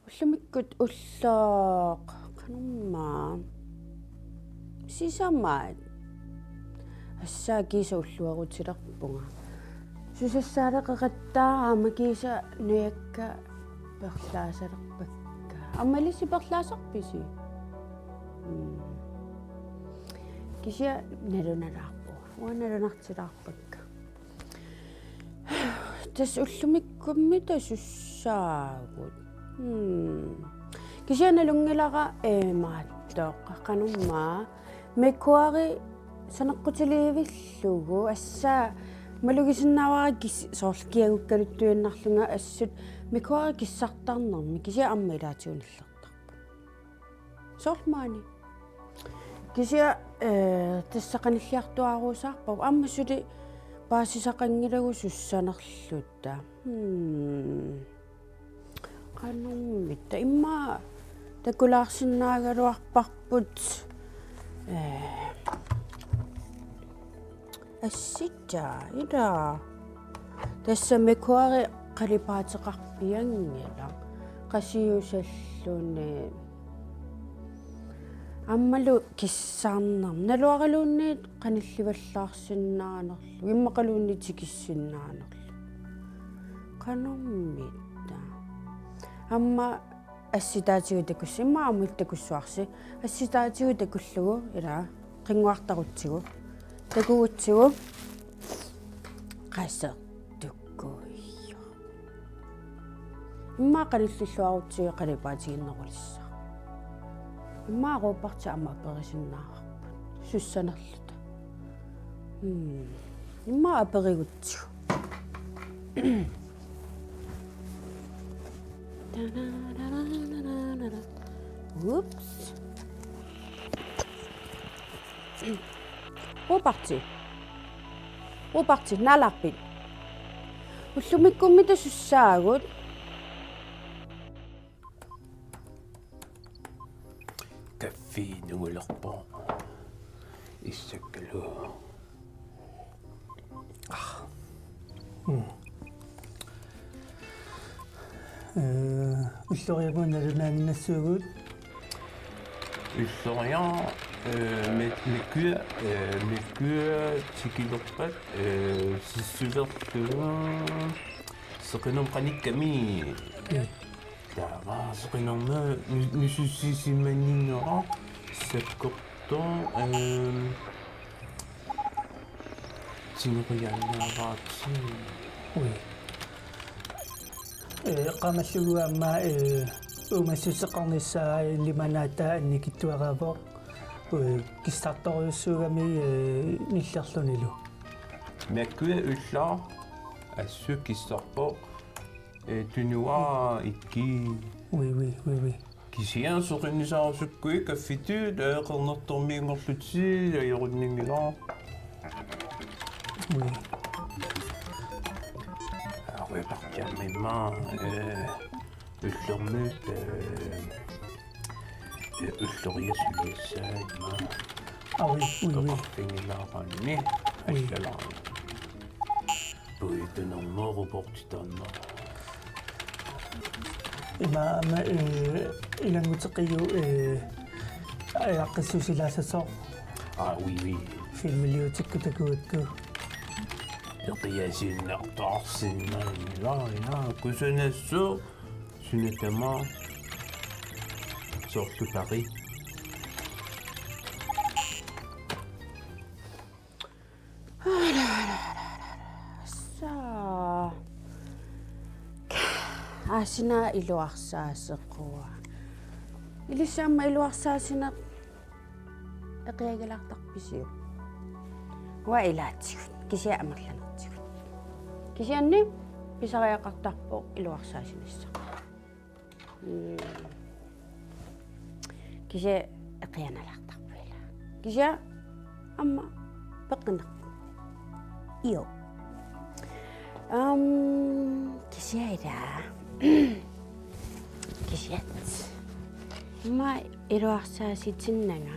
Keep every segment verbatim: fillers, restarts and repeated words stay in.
Ullumikkut ullooq, qanormaa. Sisamaat. Assaa kiisa ulluarutilerpunga. Susassaaleqeqattaarama kiisa nujakka perlaasalerpakka. Aamma ilissi perlaasarpisi? Mm. Kisianni nalunalaarpunga. Uanga nalunartilaarpakka. Tassa ullumikkummi tasussaagut. Hmm. Kisianni nalunngilara imaattoq, qanormaa. Mikuari saneqqutiliivillugu assaa malugisinnaavara kis-, soorlu kiagukkaluttuinnarlunga assut mikuari kissartarnermi kisianni aamma ilaatigut nillertarpunga. Soorlu maani. Kisianni, eh, tassa qanilliartuaarusaarparput. Aamma suli paasisaqanngilagut sussanerluta. Hmm. Qanormita. Immaqa takulaarsinnaagaluarparput. Eh. Assitaa, ila. Tassa mikuari qalipaateqarpianngilaq. Qasiusalluni. Aammalu kissarnermi. Naluaraluunniit qanillivallaarsinnaanerlugu. Immaqaluunniit tikissinnaanerlugu. Qanormita. Aamma assitaatigut takuss-, immaqa aamma takussuarsi. Assitaatigut takullugu, ila, qinnguartarutsigu. Takugutsigu. Qasertukkuijoq. Immaqa qanillilluarutsigu qalipaatiginnerulissaaq. Immaqa Roberti aamma aperisinnaavarput. Sussanerluta. Hmm. Immaqa aperigutsigu. Ups. Roberti. Roberti, naalaarpit? Ullumikkummi tasussaagut. Kaffi nungulerpoq. Issakkalu. Ah. Mm. Eh, ulloriamut nalunaaginnassuugut. Ulloriaq, eh, me-, mikuat, eh, mikuat tikilerpat, eh, sissulerlugu. Seqinermut qanikkami. Mm. Taava seqinermut nu-, nusussisimaninnera sakkortooq, ehm, tingoqiaannaavaatsi. Ui. Eh, qamallugu aamma, eh, uumassuseqarnissaa limanaataa annikitsuaraavoq. Ui, kissartorujussuugami, eh, nillerlunilu. Mikuat ulloriaq assut kissarpoq. Eh, tunuaq ikki. Ui, ui, ui, ui. Kisianni seqinnisaarusukkuit kaffitut, eh, qernertormiinngorlutik ajorunninngilaq. Ui. Aruipartiarmimma, eh, ullormut, eh, eh, ulloriaq suliassaaq immaqa. Ui, ui, ui. Peqarfigilaarami. Ui. Assalaam. Puitunermooruportitaanna. Ima aamma, eh, ilannguteqiu, eh, ajaqqissuusilaassasoq. Aa, ui, ui. Filmiliutikku takugakku. Eqiasiinnartarsinnaanngilaq, ila, kusanassuaq, suna tamaat, soorlu Paris. Saa. Aasineq iluarsaasequa. Ilissi aamma iluarsaasineq eqiagilaartarpisiuk? Uanga ilaatigut. Kisianni amerlanertigut. Kisianni pisariaqartarpoq iluarsaasinissaq. Mm. Kisianni eqianalaartarput ila. Kisianni aamma peqqinnarpoq. Io. Aam, kisianni ila. Kisiat. Aamma iluarsaasitinnanga.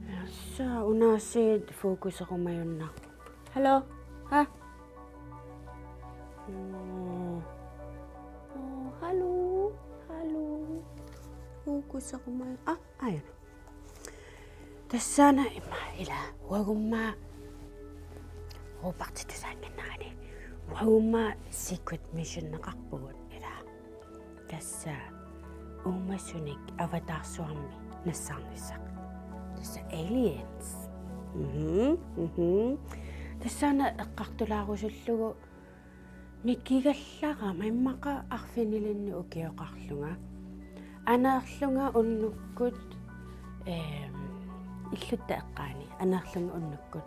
Tassa unaasiit fokuserumajunnarpoq. Hallo? Ha? Åh. Åh, hallo? Hallo? Fokuserumaju-, ah, aja. Tassaana ima ila uagumma Robertip tasaannginnerani. Uagumma secret missioneqarpugut ila. Tassa uumasunik avataarsuarmi nassaarnissaq. Tassa aliens. Mhm, mhm. Tassaana eqqartulaarusullugu nikigallarama immaqa arfinilinnik ukioqarlunga. Aneerlunga unnukkut, ehm, illutta eqqaani. Aneerlunga unnukkut.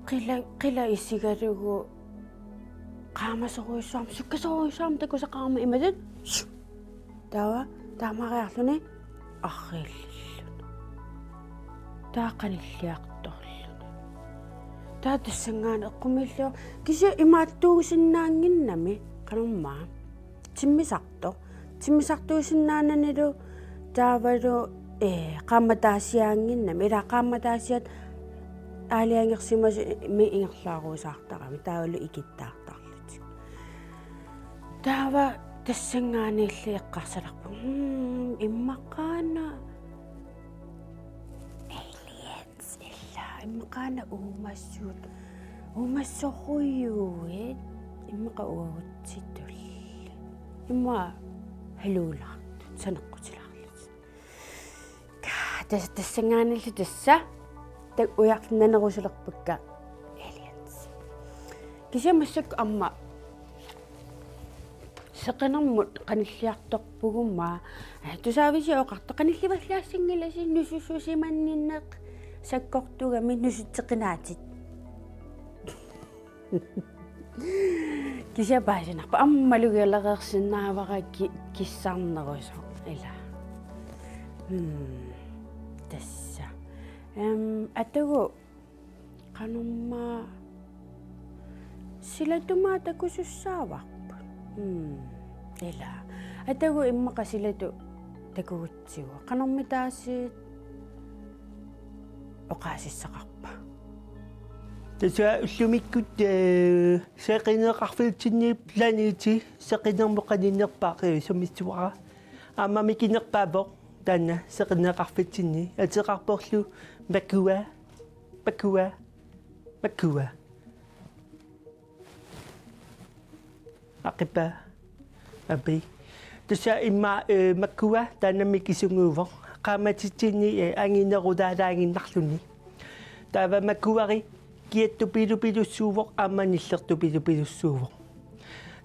Qila, qila isigalugu qaamasorujussuarmik, sukkasorujussuarmik takusaqarama imatut. Taava, taamariarluni arriillilluni. Taava qanilliartorluni. Taava tassanngaanniit eqqumiillugu. Kisianni imaattuusinnaannginnami, qanormaa. Timmisartoq. Timmisartuusinnaananilu taavalu, eh, qaammataasiaannginnami. Ila qaammataasiat aalajangersimasumi ingerlaaruusaartarami. Taavalu ikittaartarlutik. Taava tassanngaanniilli eqqarsalerpunga. Hmm, immaqaana aliens ila, immaqaana uumasut. Uumasorujuit, immaqa uagutsitulli. Immaqa haluulaartut, saneqqutilaarlutik. Ka-, tas-, tassanngaanniilli tassa. Tak ujarlunga nanerusulerpakka aliens. Kisianni massakkut aamma seqinermut qanilliartorpugumma. Eh, tusaavisi oqartoq qanillivallaassanngilasi nusussusimanninneq sakkortugami nusutseqinaatit. Kisianni paasinarpoq aamma malugialereersinnaavara ki-, kissarnerusoq ila. Hmm. Tassa. Em, atagu qanormaa silatumaa takusussaavarput. Hmm. Ila. Atagu immaqa silatu takugutsigu. Qanormitaasiit oqaasissaqarpa? Tassa ullumikkut, eh, seqineqarfitsinni planeti seqinermut qaninnerpaaq, eh, sammissuara. Aamma mikinerpaavoq taanna seqineqarfitsinni ateqarporlu Makua, Makua, Makua. Aqipa. Api. Tassa immaqa, eh, Makua taanna mikisunguuvoq. Qaammatitsinni, eh, anginerulaalaannginnarluni. Taava Makuari kiattupilupilussuuvoq aamma nillertupilupilussuuvoq.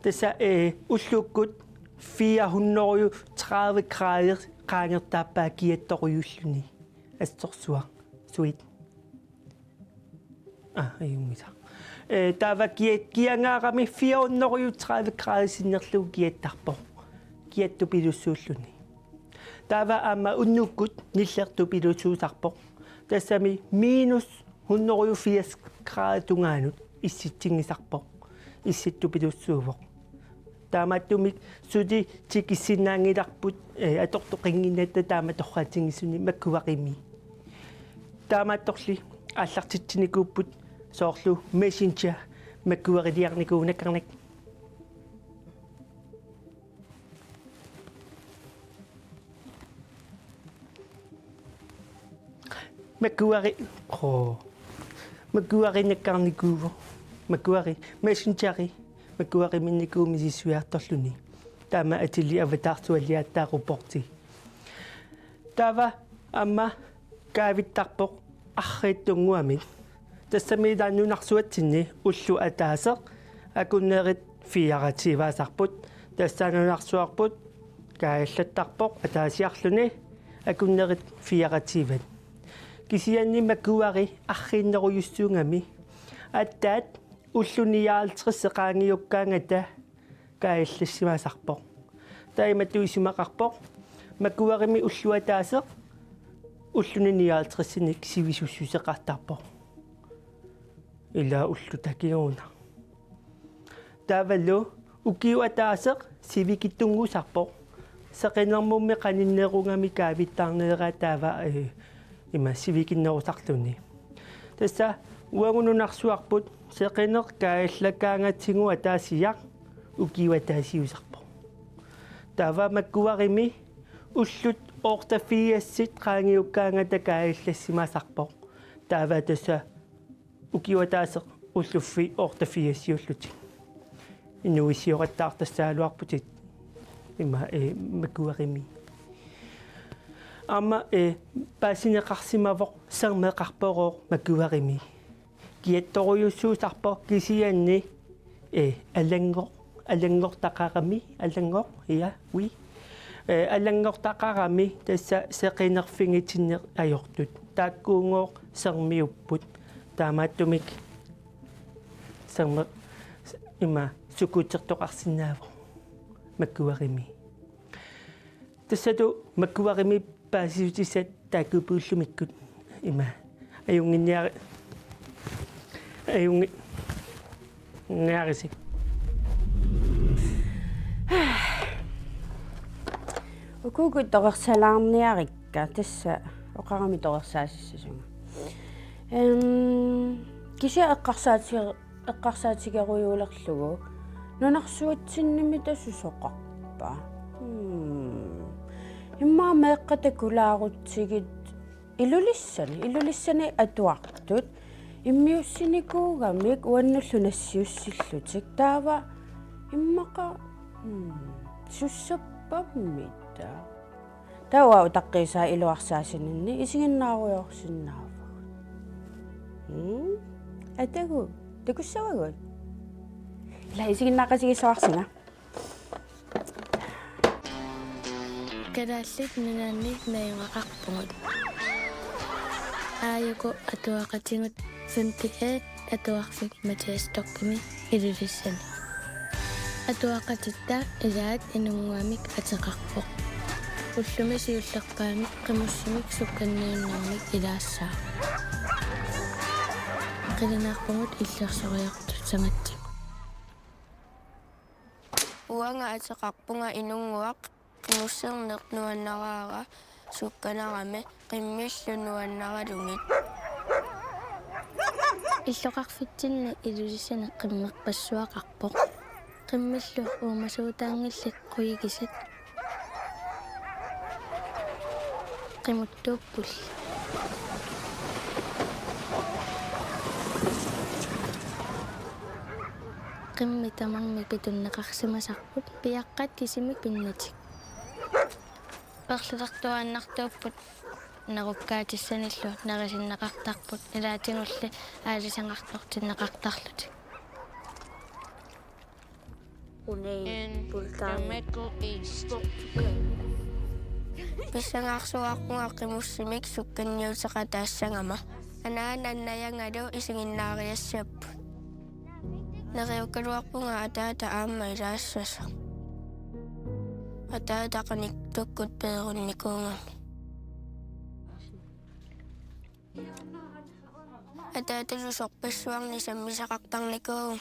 Tassa, eh, ullukkut fire hundrede tredive grader qaangertaappaa kiattorujulluni. Assorsuaq. Suit. Ah, ajunngilaq. Eh, taava kia-, kiangaarami fire hundrede tredive grader sinnerlugu kiattarpoq. Kiattupilussuulluni. Taava aamma unnukkut nillertupilussuusarpoq. Tassami minus hundrede firs grader tungaanut issitsinngisarpoq. Issittupilussuuvoq. Taamaattumik suli tikissinnaanngilarput, eh, atortoqannginnatta taama torraatinngisuni Makuarimi. Taamaattorli aallartitsinikuupput soorlu Messenger Makuariliarnikuuvoq nakkarnak. Makuari, oo. Makuari nakkarnikuuvoq. Makuari, Messengeri. Makuariminnikuuvoq misissuiartorluni. Taama atilik avataarsualiaattaa robotti. Taava aamma kaavittarpoq arriitsunnguamik. Tassami taanna nunarsuatsinni ulloq ataaseq akunnerit fireogtyveusarput. Tassa nunarsuarput kaajallattarpoq ataasiarluni akunnerit fireogtyve. Kisianni Makuari arriinnerujussuugami. Aatsaat ulluni nioghalvtreds qaangiukkaangata kaajallassimasarpoq. Taamaattoq isumaqarpoq makuarimi ulloq ataaseq ulluni nioghalvtredsinik sivisussuseqartarpoq. Ila ulloq takuuna. Taavalu ukiup ataaseq sivikitsunnguusarpoq. Seqinermummi qaninnerugami kaavittaarneraa taava, eh, ima sivikinnerusarluni. Tassa uagut nunarsuarput seqineq kaajallakkaangatsigu ataasiaq ukiup ataasiusarpoq. Taava makuarimi ullut otteogfirsit qaangiukkaangata kaajallassimasarpoq. Taava tassa ukiup ataaseq ulluffi otteogfirsiullutik. Inuuissioqattaartassagaluarputit ima, eh, makuarimi. Aamma, eh, paasineqarsimavoq sermeqarporooq makuarimi. Kiattorujussuusarpoq kisianni, eh, alanngoq, alanngortaqarami, alanngoq, ja, oui. Eh, alanngortaqarami tassa seqinerfigitinneq ajortut. Taakkuugooq sermiupput. Taamaattumik sermeq ima sukuutertoqarsinnaavoq makuarimi. Tassatu makuarimi paasissutissat taakkuupput ullumikkut. Ima. Ajunnginniari-, ajunngi-, nniarisi. Ukuuku torersalaarniarikka, tassa oqarami torersaasissasunga. Em, kisianni eqqarsaati-, eqqarsaatigerujuulerlugu nunarsuatsinnimi tassa susoqarpa? Hmm. Immaqa meeqqat takulaarutsigit Ilulissani, Ilulissani atuartut immiussinikuugamik uannullu nassiussillutik, taava immaqa, hmm, sussappammita? Taava utaqqiisaa iluarsaassininni isiginnaarujoorsinnaavagut. Mm? Atagu, takussavagut? Ila isiginnaaqatigiissavarsinga. Kalaallit Nunaanni najugaqarpugut. Aajuku atuaqatigut femte A atuarfik Mathias Stockimi Ilulissani. Atuaqatitta ilaat inunnguamik ateqarpoq. Ullumi siullerpaamik qimussimik sukkanniunnermik ilaassaaq. Qilanaarpugut illersoriartussagatsigu. Uanga ateqarpunga inunnguaq qimusserneq nuannaraara sukkanarami qimmillu nuannaralugit. Illoqarfitsinni Ilulissani qimmerpassuaqarpoq. Qimmillu uumasuutaanngillat quigusat qimuttuuppulli. Qimmit tamarmik pitunneqarsimasarput piaqqat kisimik pinnatik. Perlilertuaannartuupput nerukkaatissanillu nerisinneqartarput ilaatigulli aalisagartortinneqartarlutik. Pissangarsuarpunga qimussimik sukkanniuteqataassagama. Anaanannajagalu isiginnaariassapput. Neriukkaluarpunga ataata aamma ilaassasoq. Ataata qanittukkut peerunnikuugami. Ataatalu sorpassuarnik sammisaqartarnikuuvugut.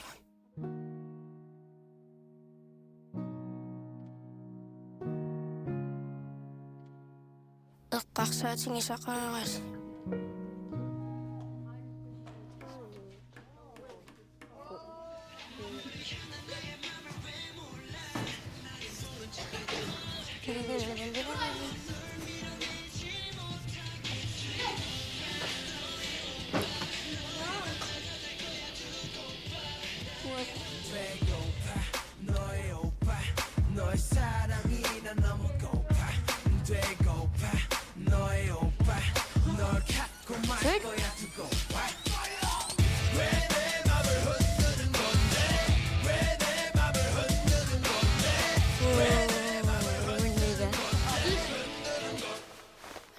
Eqqarsaatigisaqarasi.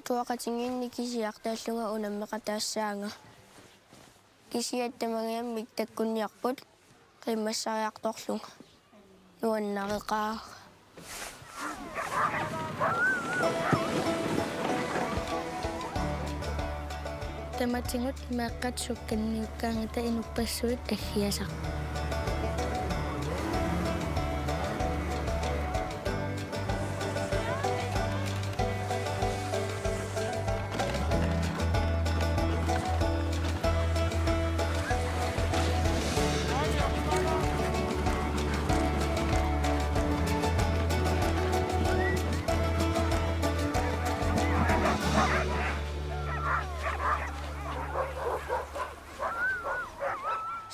Atuaqatigiinni kisiartaallunga unammeqataassaanga. Kisiat tamangajammik takkunniarput qimmassariartorlunga. Nuannareqaara. Tamatigut meeqqat sukkanniukkaangatta inuppassuit aggiasarput.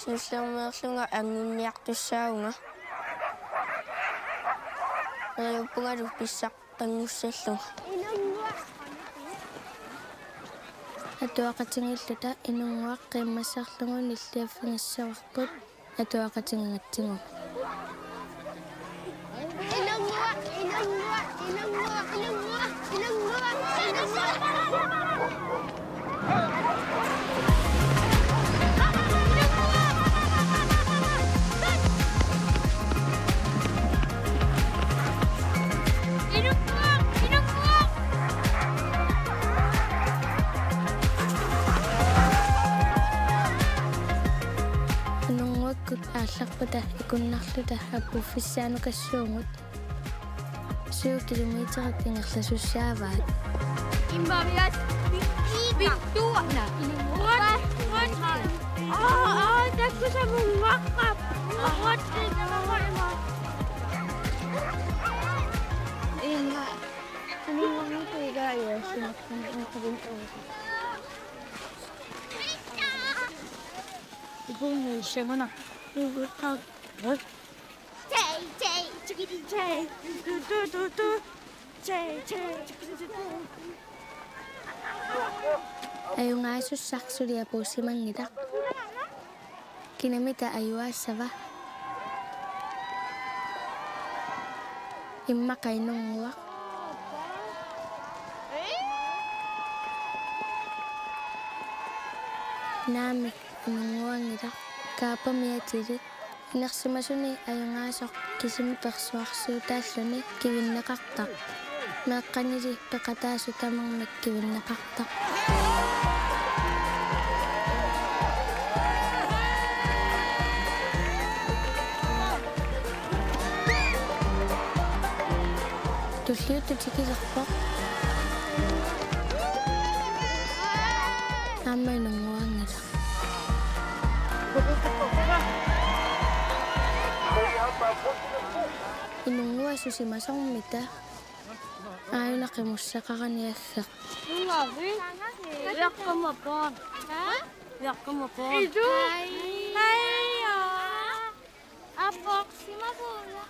Siullermeerlunga anguniartussaavunga. Neriuppungalu pissartanngussallugu. Atuaqatigiilluta Inunnguaq qiimmassarlugu nilliaffigissavarput atuaqatigigatsigu. Inunnguakkut aallarpata ikunnarluta appuffissaanukassuugut. Syv kilometerit ingerlasussaavaat. Immaviat. Pittuuna. Aa, aa, takkusamungaqqap. Imma. Ikunni semana. Tay, tay, chickadee, tay. Tu, tu, tu, tu. Tay, tay, chickadee, tay. Ajugaasussaq suli apuussimanngilaq. Kinamita ajugaassava? Immaqa Inunnguaq. Naamik, Inunnguanngilaq. Kaappami atilik. Inersimasuni ajugaasoq kisimi persuarsuutaalluni kivinneqartaq. Meeqqanili peqataasut tamarmik kivinneqartaq. Tulliuttoq tikilerpoq. Aamma Inunnguanngilaq. Inunnguaq susimasormita. Aajuna qimusseqarani aggeq. Ujaqqumappoq. Ujaqqumappoq. Idu. Aija. Aporsimavugut.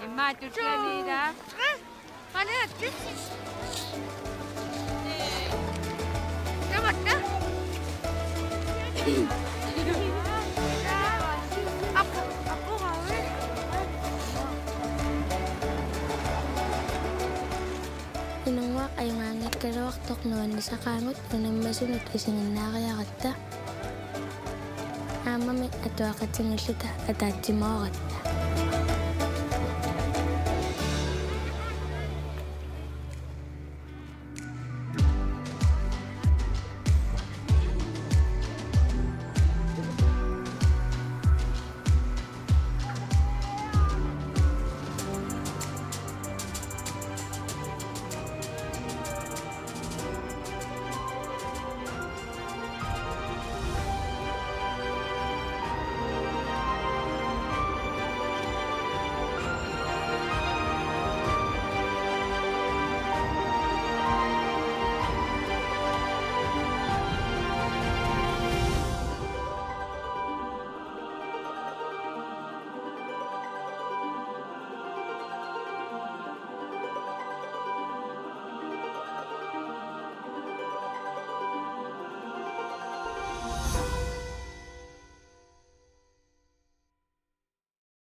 Immaqa tulliani ila. Inunnguaq ajugaanngikkaluartoq nuannisaqaagut unammisunut isiginnaariaratta. Aammami atuaqatigiilluta ataatsimooratta.